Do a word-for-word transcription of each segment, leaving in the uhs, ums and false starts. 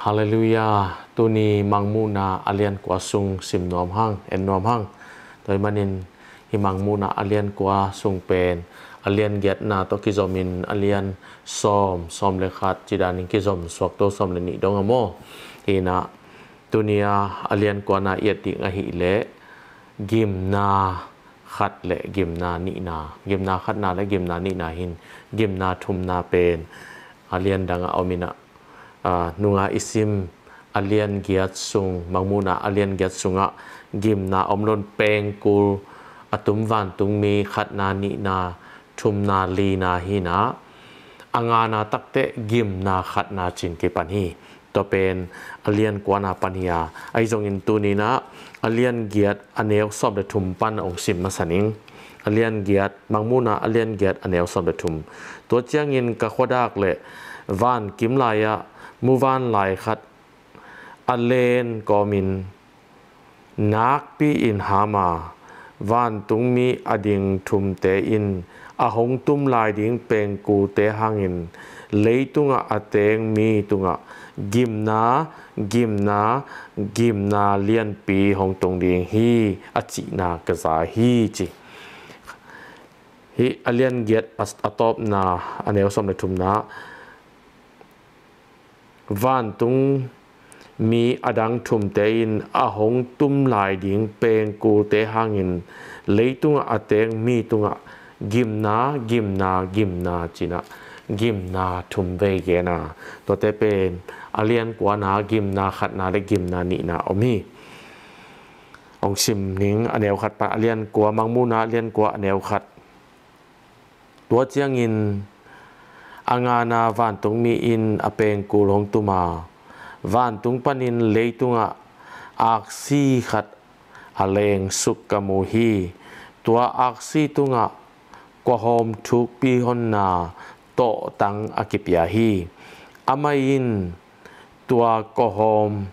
Halleluiah. Tuni Mangmuhna a lian kua sung sim nuam hang, en nuam hang. Tua ahih manin hih Mangmuhna a lian kua sung pen a lian giatna tawh kizomin a lian sawm, sawm le khat ci danin kizom suak, tua sawm le nih dong a maw. Hi in ah tuni a a lian kuana i et ding ahih leh gimna khat le gimna nihna, gimna khatna le gimna nihna hi in, gimna thumna pen a lian dang ah om in ah, aa, nunga i sim a lian giat sung, Mangmuhna a lian giat sungah gimna om lo in, pengkul a tum vantungmi khatna, nihna, thumna, lina hi in ah, a ngana takteh gimna khatna ci-in kipan hi. Tua pen a lian kuana pan hi a, ahi zongin tuni in ah a lian giat a neu sawm le thum pan hong sim masa ning. A lian giat, Mangmuhna a lian giat a neu sawm le thum. Tua ciangin ka khuadak leh van kim lai-ah muvanlei lai khat a len kawmin nakpi-in ham a, vantungmi a ding thumte in a hong tum lai ding pengkulte hangin leitungah a teng mi tungah gimna, gimna, gimna lianpi hong tung ding hi, a cihna ka za hi, ci. Hih a lian giat a, a tawpna, a neu sawm le thumna, vantungmi a dang thumte in a hong tum lai ding pengkulte hangin leitungah a teng mi tungah gimna, gimna, gimna ci-in ah gimna thum vei gen a, tuate pen a lian kuana gimna khatna le gimna nihna om hi. Hong sim ning, a neu khat pan, a lian kua, Mangmuhna a lian kua a neu khat. Tua ciangin a ngana vantungmi in a pengkul hong tum a, vantung panin leitungah aksi khat a lengsuk ka mu hi. Tua aksi tungah kuahawm thukpi honna tawhtang a kipia hi. Amah in tua kuahawm,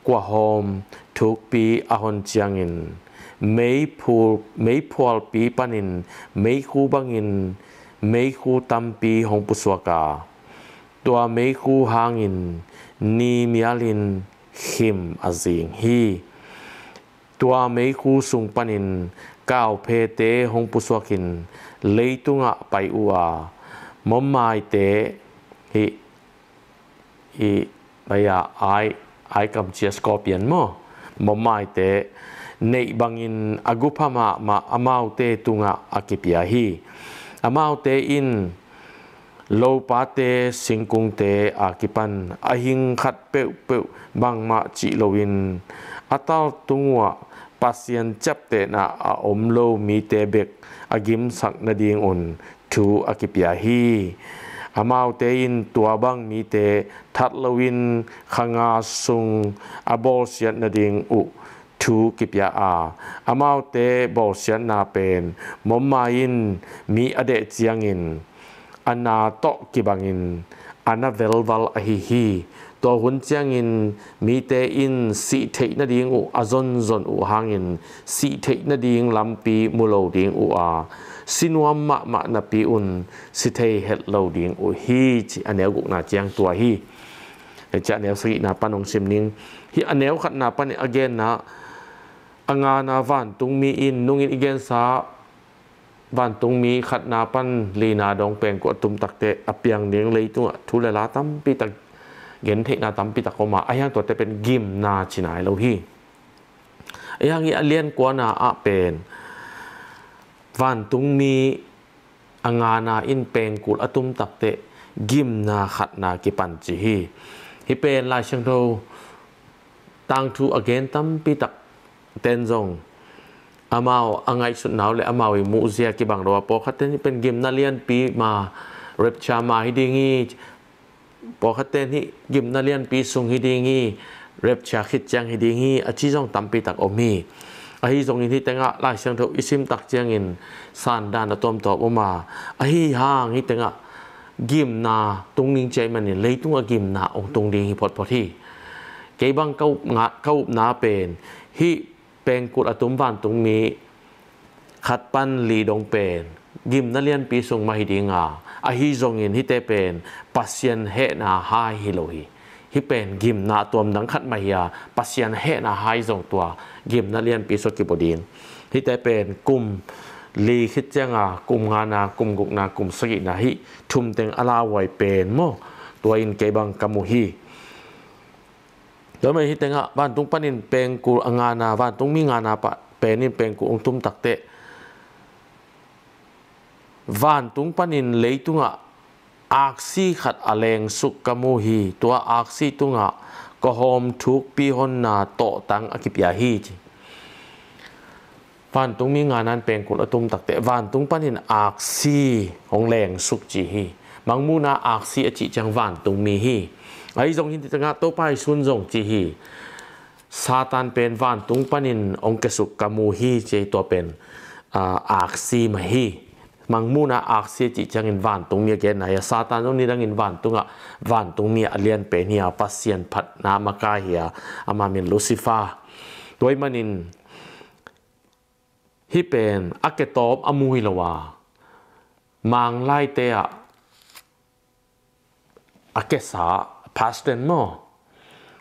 kuahawm thukpi a hon ciangin meiphul, meiphualpi panin meikhu bangin meikhu tampi hong pusuak a, tua meikhu hangin ni mialin khim a zing hi. Tua meikhu sung panin kauphete hong pusuakin leitungah pai uh a, mommaite, hih, hih, bai-a ai, ai kamcia scorpion maw, mommaite neih bangin a gupha mahmah amaute tungah a kipia hi. Amaute in lopate singkungte a kipan a hing khat peuhpeuh bangmah cih loin a taltung uhah Pasian ciaptehna a om lo mite bek a gimsak nadingun thu a kipia hi. Amaute in tua bang mite that loin kha nga sung a bawlsiat nading uh thu kipia a, amaute bawlsiatna pen momma in mi a deh ciangin a na tawh kibangin a na velval ahi hi. Tua hun ciangin mite in sih theih nading uh a zonzon uh hangin sih theih nading lampi mu lo ding uh a, si nuam mahmah napi un si thei het lo ding uh hi, ci a neu gukna ciang tua hi. Ci a neu sagihna pan hong sim ning. Hih a neu khatna pan a genna, a ngana vantungmi in nungin i gensa vantungmi khatna pan lina dong pengkul a tum takteh a piang ding leitungah thu le la tampi tak, gentheihna tampi tak om a, ahi hang tuate pen gimna ci nai lo hi. Ahi hang hih a lian kuana ah pen vantungmi a ngana in pengkul a tum takteh gimna khatna kipan ci hi. Hih pen Lai Siangtho tangthu a gen tampi tak ten zong amau a ngaihsutna uh le amau i muhzia kibang lo a, pawlkhat ten hih pen gimna lianpi ma, rapture ma hi ding hi, pawlkhat ten hih gimna lianpi sung hi ding hi, rapture khit ciang hi ding hi, a ci zong tampi tak om hi. Ahi zongin hih tengah Lai Siangtho i sim tak ciangin sandan a tuamtuam om a, ahi hang hih tengah gimna tung ding ci ahih manin leitungah gimna hong tung ding hi photphot hi. Kei bang ka upna, ka upna pen hih pengkul a tum vantungmi khat pan li dong pen gimna lianpi sung mah hi ding a, ahi zongin hihte pen Pasian hehna hai hi lo hi. Hih pen gimna a tuamdang khat mah hi a, Pasian hehna hai zong tua gimna lianpi sua kibudin. Hihte pen kum li khit cianga, kum ngana, kum gukna, kum sagihna, hih thum teng a lauhuai pen maw? Tua in kei bang ka mu hi. Tua mah hih tengah vantung panin pengkul a ngana, vantungmi ngana pa penin pengkul hong tum takteh, vantung panin leitungah aksi khat a lengsuk ka mu hi. Tua aksi tungah kawhawm thukpi honna tawhtang a kipia hi, ci. Vantungmi ngana in pengkul a tum takteh vantung panin aksi hong lengsuk ci hi. Mangmuhna aksi a cih ciang vantungmi hi. Ahi zong hih tengah Topa Jesu'n zong ci hi. Satan pen vantung panin hong kiasuk ka mu hi, ci hi. Tua pen, aa, aksi mah hi. Mangmuhna aksi a cih ciangin vantungmi a genna hi a, Satan zong nidangin vantungah vantungmi a lian pen hi a, Pasian phatna makai hi a, ama min Lucifer. Tua ahih manin hih pen a kiatawm a mu hi lo a, Manglaite ah a kiasa, past tense maw,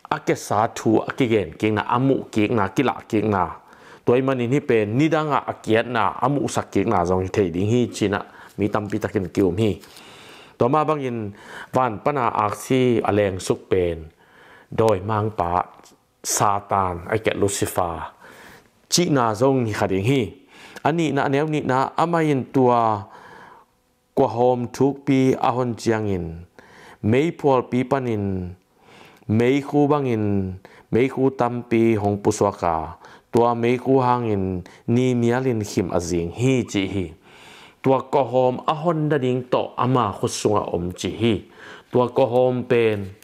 a kiasa thu a kigen kikna, a muh kikna, kilah kikna. Tua ahih manin hih pen nidangah a kiatna, a muhsak kikna zong hi thei ding hi, ci-in ah mi tampi takin ki-um hi. Tua mah bangin van pana aksi a lengsuk pen dawimangpa Satan, a kiat Lucifer cihna zong hi kha ding hi. A nihna, a neu nihna, amah in tua kawhawm thukpi a hon ciangin meiphualpi panin meikhu bangin meikhu tampi hong pusuak a, tua meikhu hangin ni mialin khim a zing hi, ci hi. Tua kawhawm a hon nading tawh ama khut sungah om ci hi. Tua kawhawm pen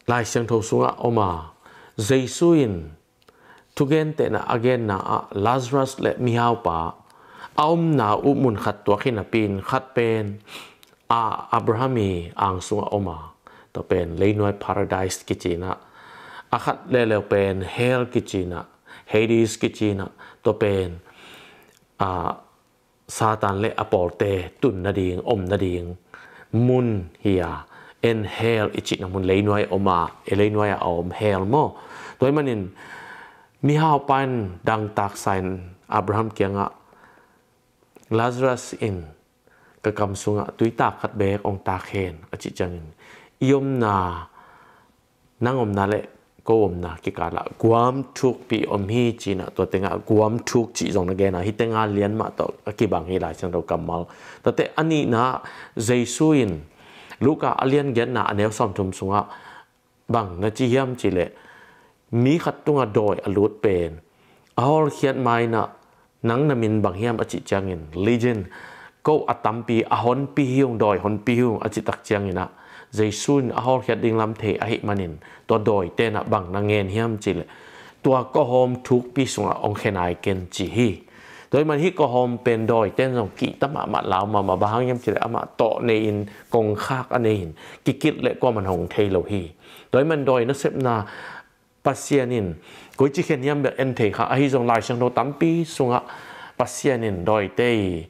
Lai Siangtho sungah om a, Jesu in thugentehna a genna ah Lazarus le mihaupa a omna uh mun khat tuak hi napi-in, khat pen a Abraham i ang sungah om a, tua pen leinuai paradise kici-in ah, a khat leuleu pen hell kici-in ah, Hades kici-in ah, tua pen a Satan le a pawlte tun nading, om nading mun hi a, en hell i cihna mun, leinuai om a, e, leinuai a om hell maw. Tua ahih manin mihaupa in dangtaksa in Abraham kiangah, Lazarus in ka kam sungah tuitak khat beek hong tak hen, a cih ciangin, i omna, nang omna le ko omna kikalah guam thukpi om hi, ci-in ah tua tengah guam thuk cih zong na gen a, hih tengah lian mah tawh a kibang hi Lai Siangtho kammal. Tua teh a nihna, Jesu in Luka a lian giatna a neu sawmthum sungah bang na ci hiam cih leh, mi khat tungah dawi a lut pen a hawlkhiat ma-in ah, nang na min bang hiam, a cih ciangin, Legion, ko a tampi, a honpi hi ung, dawi honpi hi ung, a cih tak ciangin ah, Jesu in a hawlkhiat ding lam thei ahih manin, tua dawite in ah bang na ngen hiam cih leh, tua kawhawm thukpi sungah hong khia nai ken, ci hi. Tua ahih manin hih kawhawm pen dawite in zong kihta mahmah, lau mahmah, bang hang hiam cih leh amah tawh nei-in, kongkhak a nei-in, kikilh leh kuaman hong thei lo hi. Tua ahih manin dawi nasepna Pasian in koici khen hiam bel en thei kha, ahi zong Lai Siangtho tampi sungah Pasian in dawite i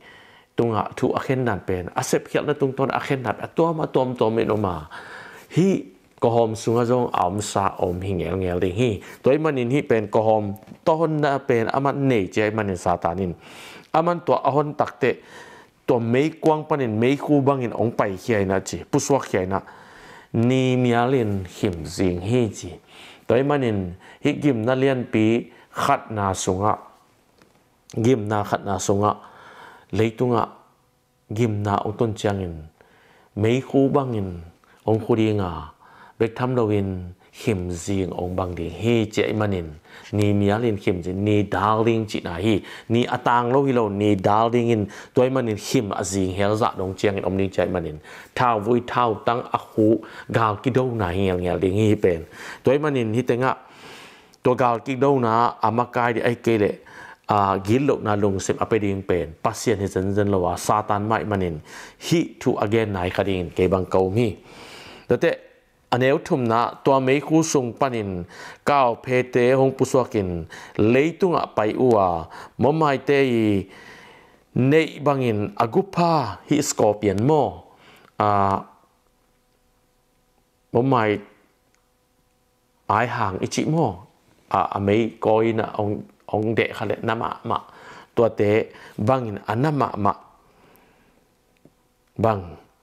tungah thu a khen dan pen, a sepkhialhna tungtawn a khen dan a tuam a tuamtuam in om a, hih kawhawm sungah zong a omsa a om hi ngelngel ding hi. Tua ahih manin hih pen kawhawm tawh honna pen amah nei ci ahih manin Satan in, amah tua a hon takteh tua meikuang panin meikhu bangin hong paikhia in a ci, pusuakkhia in a, ni mialin khim zing hi ci. Tua ahih manin hih gimna lianpi khatna sungah, gimna khatna sungah, leitungah gimna hong tun ciangin meikhu bangin hong khu ding a, bek tham loin khim zing hong bang ding hi ci ahih manin, ni mialin khim zing, ni dal ding cihna hi. Ni a tang lo hi lo, ni dal dingin, tua ahih manin khim a zing hel zah dong ciangin om ding ci ahih manin, thauvui thautang a khu gal kidona hi ngelngel ding hi pen. Tua ahih manin hih tengah tua gal kidona a makai ding ahih kei leh, a, gitlohna lungsim a pia ding pen Pasian hi zenzen lo a, Satan mah ahih manin hih thu a gen nai kha dingin kei bang ka um hi. Tua teh a neu thumna, tua meikhu sung panin kauphete hong pusuakin leitungah pai uh a, mawmaite i neih bangin a gupha, hih scorpion maw, a, Bomai ai hang i cih maw, a, a mei kawi in a ong, ong deh kha le na mahmah, tuate bangin a na mahmah bang,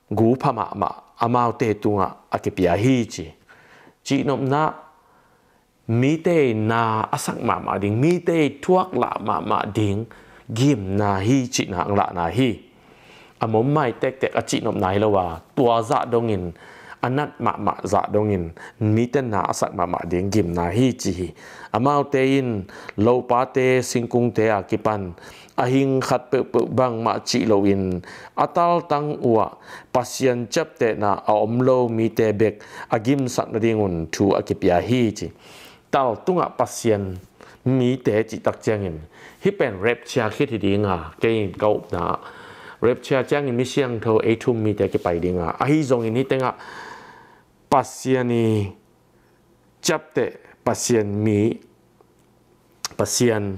gu pha mahmah amaute tungah a kipia hi ci. Cihnopna, mite na a sak mahmah ding, mite thuak lah mahmah ding gimna hi cihna ang lahna hi. A mommai tektek a cihnopna hi lo a, tua zah dongin, a nat mahmah zah dongin mite na a sak mahmah ding gimna hi ci hi. Amaute in lopate singkungte a kipan a hing khat peuhpeuh bangmah cih loin a taltang uhah Pasian ciaptehna a om lo mite bek a gimsak nadingun thu a kipia hi ci. Tal tungah Pasian mite cihtak ciangin, hih pen rapture khit hi dinga, kei in ka upna ah rapture ciangin mi siangtho ei thum mite kipai dinga, ahi zongin hih tengah Pasian i ciapteh, Pasian mi, Pasian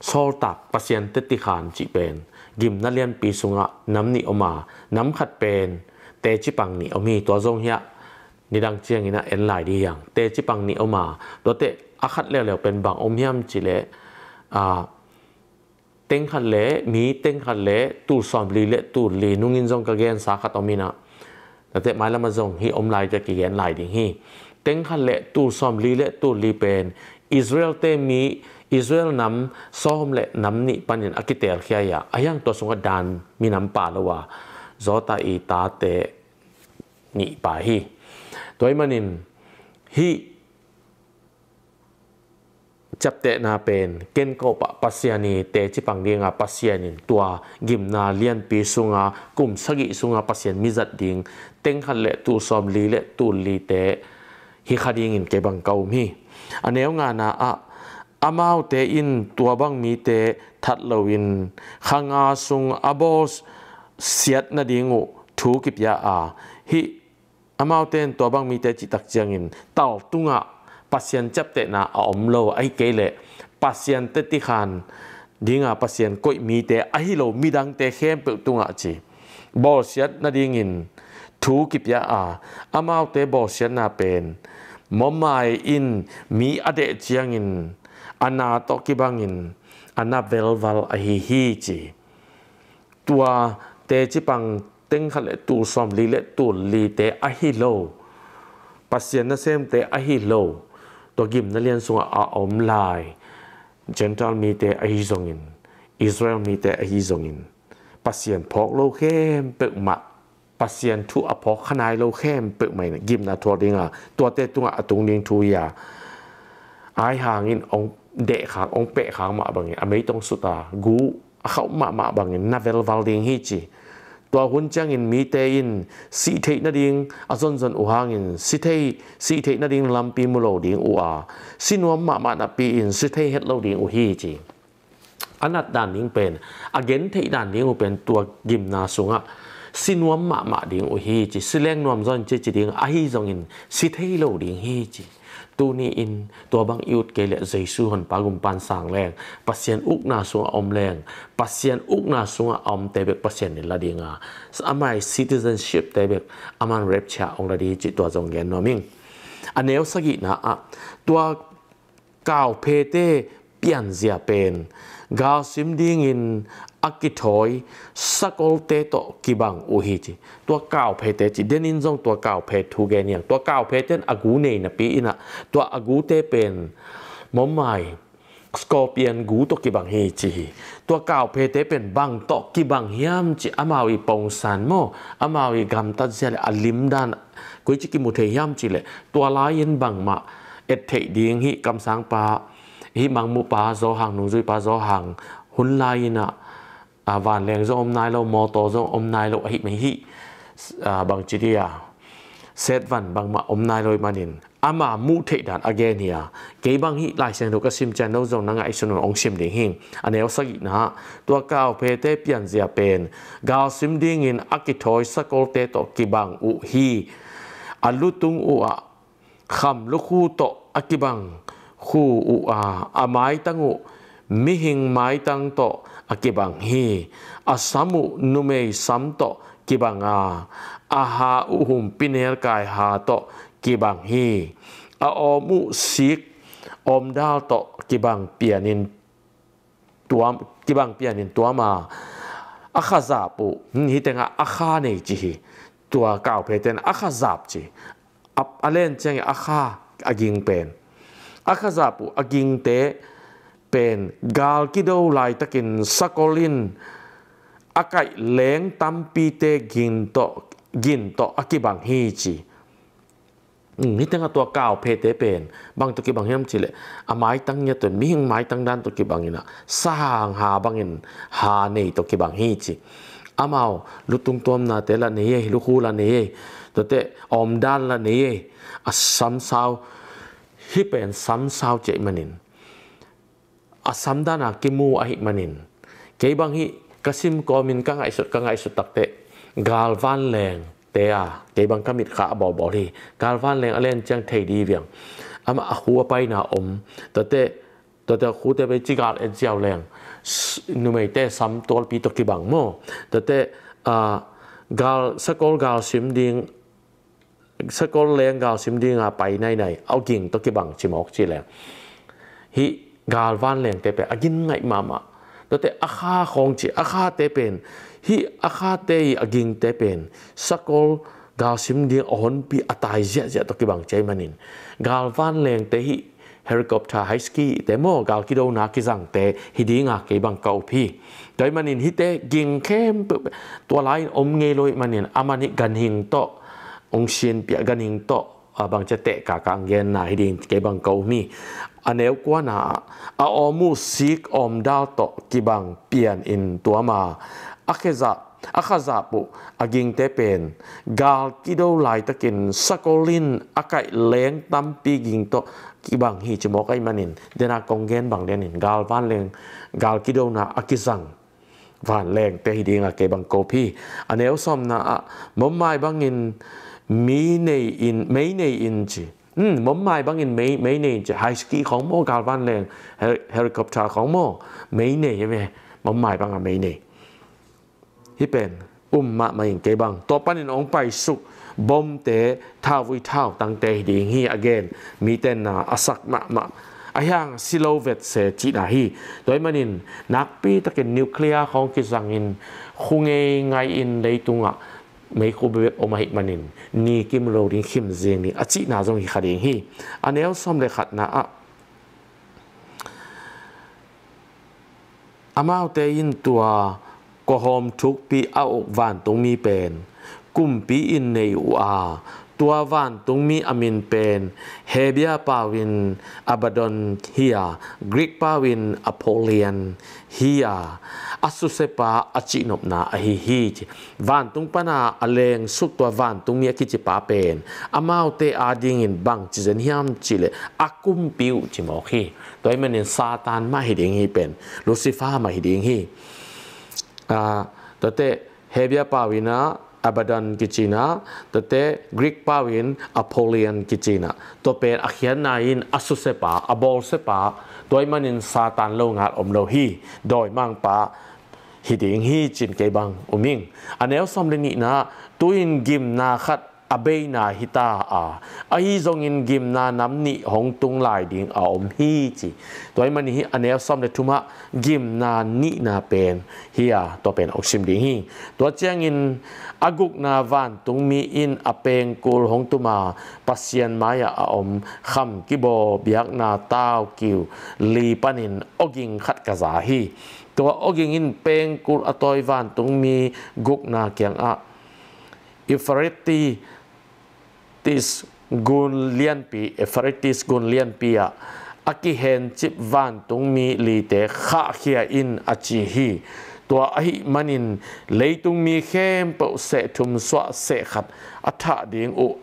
sawltak, Pasian tetikhan cih pen gimna lianpi sungah nam nih om a, nam khat pen tecipang nih om hi. Tua zong hiah nidang ciangin a en lai dih hiang. Tecipang nih om a, tuate a khat leuleu pen bang om hiam cih leh, a, teng khat le, mi teng khat le tul sawmli le tul li, nungin zong ka gensa khat om in a, tate mailam ah zong hih om lai te kigen lai ding hi. Teng khat le tul sawmli le tul li pen Israel te mi, Israel nam sawm le nam nih panin a kitelkhia a, a hiang tua sungah dan minam pa lo a, Zawta i tate nih pa hi. Tua ahih manin hih ciaptehna pen ken ka upah Pasian i tecipang dinga, Pasian in tua gimna lianpi sunga kum sagih sunga Pasian mizat ding teng khat le tul sawmli le tul lite hi kha dingin kei bang ka um hi. A neu ngana ah, amaute in tua bang mite that loin kha nga sung a bawlsiat nading uh thu kipia a, hih amaute in tua bang mite cihtak ciangin tal tungah Pasian ciaptehna a om lo, ahi kei leh Pasian tetikhan dinga Pasian koih mite ahi lo midangte khempeuh tungah ci, bawlsiat nadingin thu kipia a, amaute bawlsiatna pen mommai in mi a deh ciangin a na tawh kibangin a na velval ahi hi ci. Tua tecipang teng khat le tul sawmli le tul lite ahi lo, Pasian nasemte ahi lo, tua gimna lian sungah a om lai Gentile mite ahi zongin, Israel mite ahi zongin, Pasian phawk lo khempeuh mah, Pasian thu a phawk kha nai lo khempeuh mah in gimna thuak dinga, tuate tungah a tung ding thu hi a, ai hangin ong deh khak, ong peh khak mah bangin a mei tawh ong sut a, gu a khauh mahmah bangin na velval ding hi ci. Tua hun ciangin mite in sih theih nading a zonzon uh hangin sih theih, sih theih nading lampi mu lo ding uh a, si nuam mahmah napi-in si thei het lo ding uh hi ci. A nat dan ding pen, a gen theih dan ding uh pen tua gimna sungah si nuam mahmah ding uh hi ci, si leng nuam zaw in ci ci ding, ahi zongin si thei lo ding hi ci. Tuni-in tua bang i ut kei leh Jesu Honpa Gumpa in sang leng, Pasian ukna sungah om leng, Pasian ukna sungah a omte bek Pasian in la dinga, amah i citizenship te bek aman rapture ong la ding hi ci, tua zong gen nuam ing. A neu sagihna ah, tua kauphete pianzia pen galsim dingin a kithawi sakolte tawh kibang uh hi ci. Tua kauphete ci, denin zong tua kauphe thu gen hiang. Tua kauphete in a gu nei napi-in ah, tua a gute pen mommai scorpion gu tawh kibang hi ci hi. Tua kauphete pen bang tawh kibang hiam ci, amau i pongsan maw, amau i gamtat zia le a limdan koici kimu thei hiam cih leh, tua lai-in bangmah et theih ding, hih kamsangpa, hih mangmupa Zo Hang, nungzuipa Zo Hang hun lai-in ah, a, vanleng zong om nai lo, mawtaw zong om nai lo, ahi mah hih, a, bangci dia, setvan bangmah om nai lo ahih manin ama muh theih dan a gen hi a, kei bang hih Lai Siangtho ka sim ciang no zong na ngaihsun un, ong sim ding hing. A neu sagihna ah, tua kauphete pianzia pen galsim dingin a kithawi sakolte tawh kibang uh hi. A lutung uhah kham lukhu tawh a kibang khu uh a, a maitang uh mihing maitang tawh a kibang hi. A sam uh numei sam tawh kibang a, a ha uh humpinelkai ha tawh kibang hi. A awm uh sik awmdal tawh kibang pianin tuam, kibang pianin tuam a, a khazap uh, hmm, hih tengah a kha nei ci hi. Tua kauphe ten a khazap ci. A, a len ciangin a kha, a ging pen, a khazap uh a gingte pen gal kido laitakin sakol in a kaih leng tampite gin tawh, gin tawh a kibang hi ci. Hmm, hih tengah tua kauphete pen bang tawh kibang hiam cih leh, a maitang ngiat tawh, mihing maitang dan tawh kibang in ah, sahang ha bangin ha nei tawh kibang hi ci. Amau lutung tuamnate lah nei ei, lukhu lah nei ei, tuate awmdan lah nei ei. A samsau, hih pen samsau cih manin a samdan a kimu ahih manin, kei bang hih ka sim kawmin ka ngaihsut, ka ngaihsut takteh, galvanlengte a, kei bang ka mit kha a bawlbawl hi. Galvanleng a len ciang thei di viang, amah a khu a paina om, tuate, tuate khute bei cigal et ziau leng, s-, numeite sam tualpi tawh kibang maw, tuate, a, gal, sakol gal sim ding, sakol leng gal sim dinga pai nainai, a ging tawh kibang ci mawk ci leng, hih galvanlengte pen a gin ngaih mahmah. Tuate a kha khawng ci, a khate pen, hih a khate i a gingte pen sakol gal sim ding a honpi a tai ziahziah tawh kibang ci ahih manin, galvanlengte hih helicopter, high ski te maw, gal kidona kizangte hi dinga kei bang ka up hi. Tua ahih manin hihte ging khempeuh, tua lai-in om ngei lo ahih manin, aman hih ganhing tawh hong sinpih a, ganhing tawh, a, bangci a tehkak a hong genna hi ding kei bang ka up hi. A neu kuana ah, a awm uh sik awmdal tawh kibang pianin tuam a, a khazap, a khazap uh a gingte pen gal kido laitakin sakol in a kaih leng tampi ging tawh kibang hi ci mawk ahih manin, dena kong gen bang denin galvanleng, gal kidona a kizang vanlengte hi dinga kei bang ka up hi. A neu sawmna ah, mommai bangin mi nei in, mei nei in ci. Hmm, mommai bangin mei, mei nei in ci. High ski khawng maw, galvanleng, hel-, helicopter khawng maw, mei nei hi ve. Mommai banga mei nei. Hih pen um mahmah in kei bang. Tua panin hong paisuk bomte, thauvui thautangte hi ding hi, a gen mite na a sak mahmah. A hiang si lo vet se cihna hi. Tua ahih manin nakpi takin nuclear khawng kizangin, khu ngei ngai-in leitungah meikhu bebek om ahih manin, ni kim lo ding, khim zing ding a cihna zong hi kha ding hi. A neu sawm le khatna ah, amaute in tua kuahawm thukpi a uk vantungmi pen kumpi in nei uh a, tua vantungmi a min pen Hebia pau in Abaddon hi a, Greek pau in Apollyon hi a, a susepa a cihnopna ahi hi ci. Vantung pana a lengsuk tua vantungmi a kicipa pen amaute adingin bangci zen hiam cih leh a kumpi uh ci mawk hi. Tua ahih manin Satan mah hi ding hi pen, Lucifer mah hi ding hi. A, tuate Hebia pau in ah Abaddon kici in ah, tuate Greek pau in Apollyon kici in ah, tua pen a khiatna in a susepa, a bawlsepa, tua ahih manin Satan lo ngal om lo hi, dawimangpa hi ding hi cin kei bang um ing. A neu sawm le nihna, tu-in gimna khat a beina hi ta a, ahi zongin gimna nam nih hong tung lai ding a om hi ci. Tua ahih manin hih a neu sawm le thumah gimna nihna pen hi a, tua pen hong sim ding hi. Tua ciangin a gukna vantungmi in a pengkul hong tum a, Pasian mai-ah a om kham kibawl biakna taukiu li panin awging khat ka za hi. Tua awging in pengkul a tawi vantungmi gukna kiangah, Euphrates gun lianpi, Euphrates gun lianpi ah a kihencip vantungmi lite khahkhia in a ci hi. Tua ahih manin leitungmi khempeuh seh thum suah seh khat a thah ding uh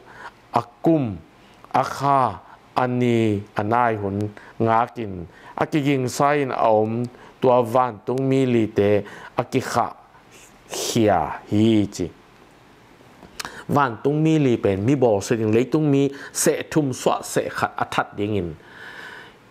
a kum, a kha, a ni, a nai hun ngakin a kigingsa in a om tua vantungmi lite a kikhahkhia hi ci. Vantungmi li pen mi bawlsia ding, leitungmi seh thum suah seh khat a that dingin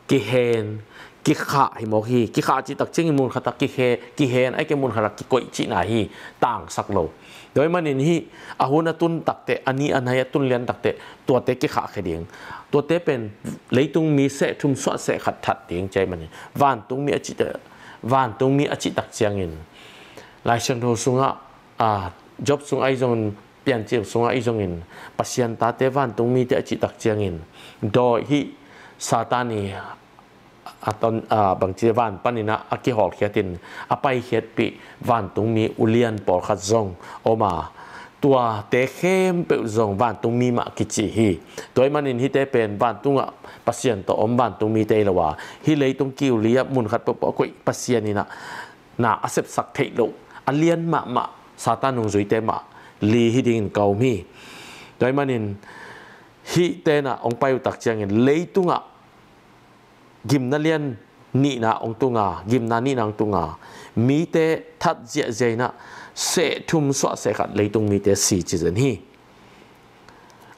kihen, kikhah hi mawk hi. Kikhah cih tak ciangin mun khatah kihe, kihen, ahih kei leh mun khatah kikoih cihna hi, tangsak lo. Tua ahih manin hih a hun a tun takteh, a ni a nai a tun lian takteh, tuate kikhahkhia ding. Tuate pen leitung mi seh thum suah seh khat that ding ci ahih manin, vantungmi a cih, vantungmi a cih tak ciangin, Lai Siangtho sungah, a, Job sung ahi zongin, Piancil sungah ahi zongin, Pasian tate vantungmite a cih tak ciangin, dawi hih Satan i a ton, a, bangci van panin ah a kihawlkhiatin a paikhiatpih vantungmi ulian pawlkhat zong om a, tuate khempeuh zong vantungmi mah kici hi. Tua ahih manin hihte pen vantungah Pasian tawh om vantungmite hi lo a, hih leitung kiuli ah mun khat peuhpeuh a koih Pasian in ah na a sepsak theih loh, a lian mahmah Satan nungzuite mah li hi dingin ka um hi. Tua ahih manin hihte in ah hong pai uh tak ciangin leitungah gimna lian nihna hong tung a, gimna nihna hong tung a, mite that ziahziah in ah seh thum suah seh khat leitung mite si ci zen hi.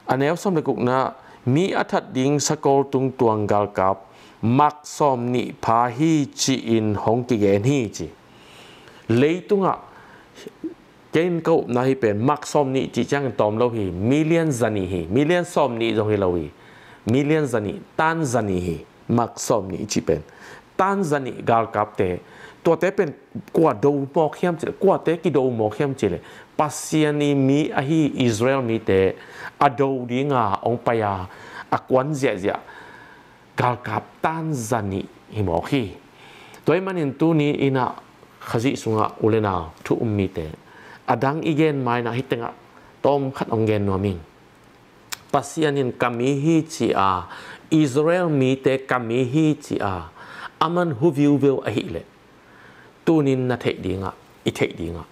A neu sawm le gukna, mi a that ding sakol tungtuang galkap mak sawm nih pha hi ci-in hong kigen hi ci. Leitungah kei in ka upna hih pen mak sawm nih cih ciangin tawm lo hi, million za nih hi, million sawm nih zong hi lo hi, million za nih, tan za nih hi, mak sawm nih cih pen. Tan za nih galkapte, tuate pen kua do mawk hiam cih leh, kuate kido mawk hiam cih leh, Pasian i mi ahi Israel mite a do dinga hong pai a, a kuan ziahziah galkap tan za nih hi mawk hi. Tua ahih manin tuni in ah Khazih sungah u le nau thu um mite, a dang i gen ma-in ah hih tengah tawm khat hong gen nuam ing. Pasian in ka mi hi ci a, Israel mite ka mi hi ci a, aman hu viuveu ahih leh, tunin na theih dingah, i theih dingah,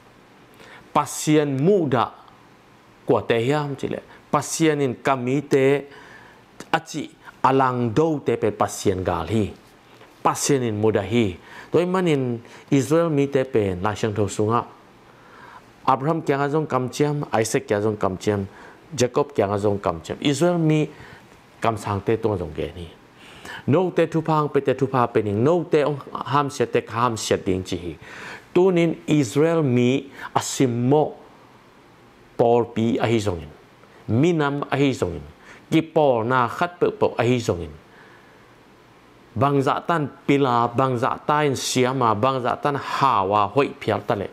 Pasian muhdah kuate hiam cih leh, Pasian in ka mite a cih a langdote pen Pasian gal hi. Pasian in mudah hi. Tua ahih manin Israel mite pen Lai Siangtho sungah Abraham kiangah zong kamciam, Isaac kiangah zong kamciam, Jacob kiangah zong kamciam, Israel mi kamsangte tungah zong gen hi. Note thupha hong piate thupha pia ning, note hong hamsiate ka hamsiat ding ci hi. Tunin Israel mi a simmawh pawlpi ahi zongin, minam ahi zongin, kipawlna khat peuhpeuh ahi zongin, bangzahtan pila, bangzahta in siama, bangzahtan haua hoih phial ta leh,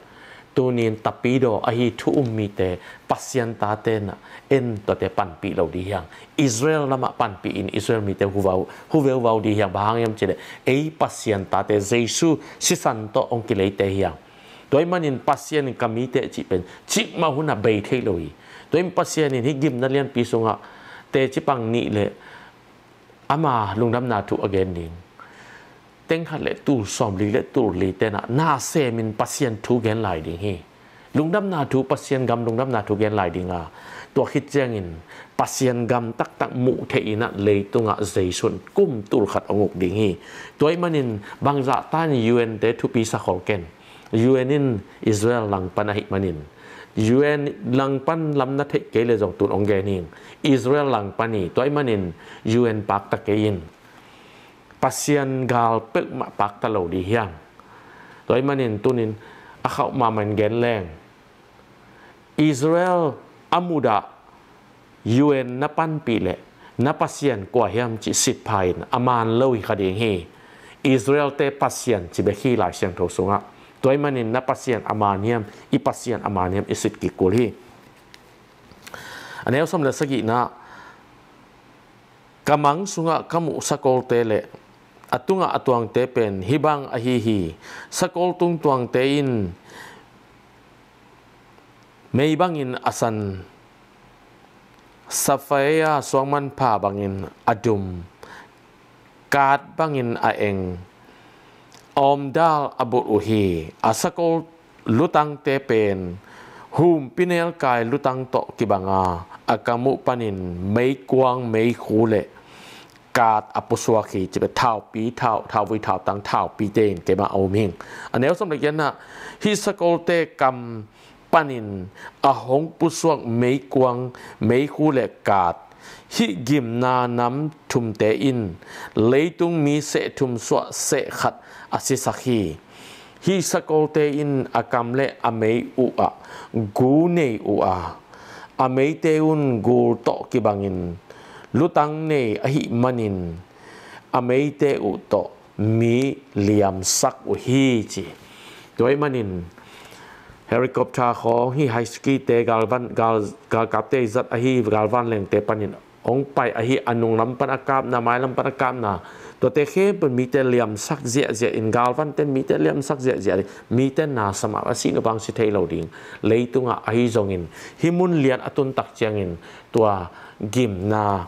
tunin tapidaw ahi thu um mite, Pasian tate na en tuate panpih lo di hiang. Israel lamah panpih in Israel mite huvau, huveuvau di hiang. Bang hang hiam cih leh, ei Pasian tate Jesu sisan tawh hong kileite hiang. Tua ahih manin Pasian in ka mite cih pen cikmah hunah bei thei lo hi. Tua in Pasian in hih gimna lianpi sungah teci pang nih le ama lungdamna thu a gen ding, teng khat le tul sawmli le tul li tenah na semin Pasian thu gen lai ding hi. Lungdamna thu, Pasian gam lungdamna thu gen lai ding a, tua khit ciangin Pasian gam taktak muh theih in ah leitungah Jesu in kum tul khat hong uk ding hi. Tua ahih manin bangzahtan U N te thupi sakhol ken. U N in Israel langpan ahih manin, U N langpan lam na theih kei le zong tun hong gen hing, Israel langpan hi. Tua ahih manin U N pakta kei in, Pasian gal peuhmah pakta lo di hiang. Tua ahih manin tunin a khauh mahmah in gen leng, Israel a mudah U N na panpih leh, na Pasian kua hiam cih sitpha in a man lo hi kha ding hi. Israel te Pasian ci bek hi Lai Siangtho sungah. Tua ahih manin na Pasian a man hiam, i Pasian a man hiam i sit kikul hi. A neu sawm le sagihna, ka mang sungah ka muh sakolte le a tungah a tuangte pen hih bang ahi hi. Sakol tung tuangte in mei bangin a san, sapphire suangmanpha bangin a dum, kat bangin a eng, awmdal a bulh uh hi. A sakol lutangte pen humpinelkai lutang tawh kibanga, a kam uh panin meikuang, meikhu le kat a pusuak hi. Ci bek thaupi, thau, thauvui, thautang, thaupite in keimah a um hing. A neu sawm le giatna, hih sakolte kam panin a hong pusuak meikuang, meikhu le kat Hih gimna nam thumte in leitung mi seh thum suah seh khat a sisak hi. Hih sakolte in a kam le a mei uh ah gu nei uh a, a meite un gul tawh kibangin lutang nei ahih manin a meite uh tawh mi liamsak uh hi ci. Tua ahih manin helicopter khawng hi, high ski te galvan, gal, galkapte zat ahi galvanlengte panin hong pai ahi, a nunglam pan a kapna, mailam pan a kapna, tuate khempeuh mite liamsak ziahziah in, galvanten mite liamsak ziahziah in, mite na sa mah a sih nupang si thei lo ding. Leitungah ahi zongin hih mun lian a tun tak ciangin tua gimna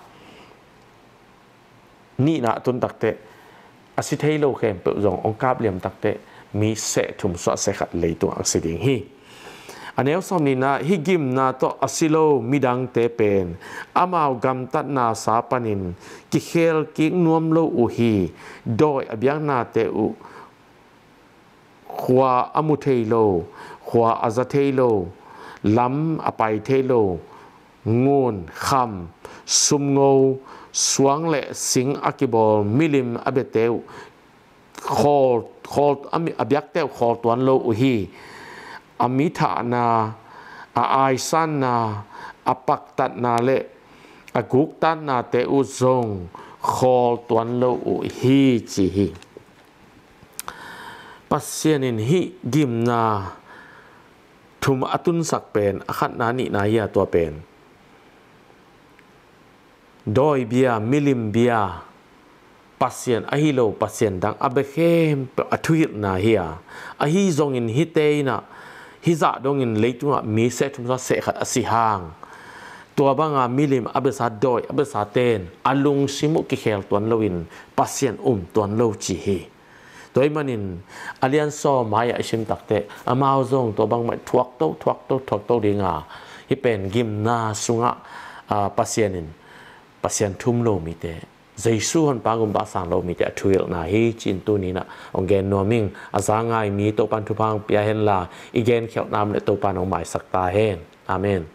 nihna a tun takteh a si thei lo khempeuh zong hong kap liam takteh mi seh thum suah seh khat leitungah a si ding hi. A neu sawm nihna, hih gimna tawh a si lo midangte pen amau gamtatna sa panin kikhel kik nuam lo uh hi. Dawi a biaknate uh khua a mu thei lo, khua a za thei lo, lam a pai thei lo, ngun, kham, sumngo, suang le sing a kibawl milim a biate uh khawl, khawl, a mi, a biakte uh khawl tuan lo uh hi. A mi thahna, a aisanna, a paktatna le a guktatnate uh zong khawl tuan lo uh hi ci hi. Pasian in hih gimna thum a tunsak pen a khatna, nihna hi a, tua pen dawi bia, milim bia, Pasian ahi lo pasian dang a bia khempeuh a thuhilhna hi a. Ahi zongin hihte in ah hih zah dongin leitungah mi seh thum suah seh khat a si hang, tua banga milim a biasa, dawi a biasaten a lungsim uh kikhel tuan loin Pasian um tuan lo ci hi. Tua ahih manin a lian sawm mai-ah i sim takteh amau zong tua bangmah thuakto, thuakto, thuakto dinga, hih pen gimna sungah, aa, Pasian in Pasian thum lo mite, Jesu honpa gumpa sang lo mite a thuhilhna hi ci-in tuni-in ah hong gen nuam ing. A za ngai mi Topan thupha hong pia henla, i genkhialhna om leh Topan hong maisak ta hen. Amen.